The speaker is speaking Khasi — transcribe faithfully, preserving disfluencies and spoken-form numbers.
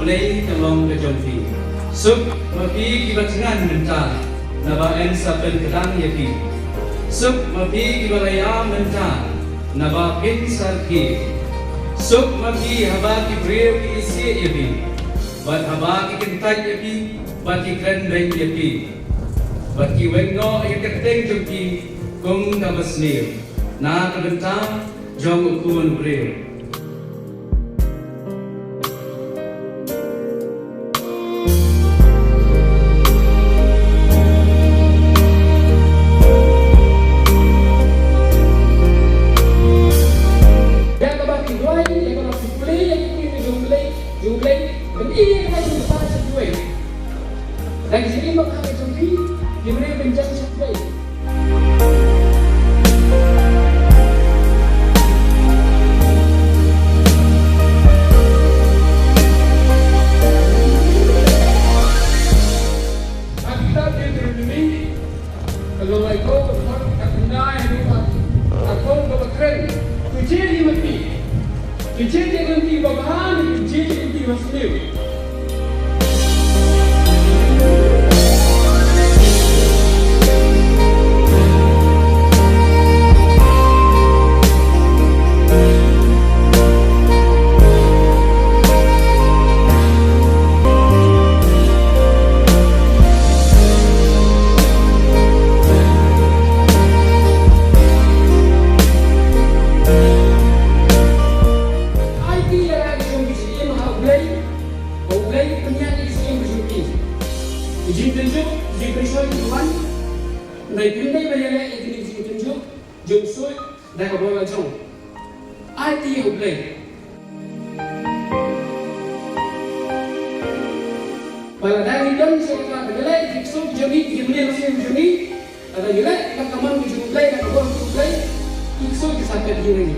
Blei ka long ka jong phi. Suk ma phi kiba thngan mynta, naba yn sa pynkdang ïa phi. Suk ma phi kiba la ïam mynta, naba phin sa rkhie. Suk ma phi haba ki briew ki isih ïa phi, bad haba ki kyntait ïa phi, bad ki kren beiñ ïa phi, bad ki weng noh ïa ka kyrteng jong phi kum kaba sniew na ka bynta jong U Khun u briew. Ïa kaba phi duwai, ïa kaba phi pule, ïa ki ktien jong U Blei, jong U Blei, ban ïa kaba phi duwai. Da ki jingim babha ka jong phi, ki briew ban jan sha U Blei. Ha kitab Deuteronomi, ka lynnong laiphew, ka dkhot kaba khyndai haduh kaba kren. To jied lynti. To jied lynti babha, to jied lynti basniew. Aiti ïa la ka jong ka jingim ha U Blei, ba U Blei u pynïaid ïa ka jingim ka jong phi. Ka jingtynjuh, ka jingpynshoi ka wan. Hynrei phim dei ban ïaleh ïa kine ki jingtynjuh jong u suid da ka bor la jong. Aiti ïa U Blei. Ba lada ngi don sha kata ka leh ki ksuid jong ngi, ki mane lashai jong ngi, lada ngi leh ka mon ka jong U Blei, ka bor ka jong U Blei, ki ksuid ki sa peit hi na ngi.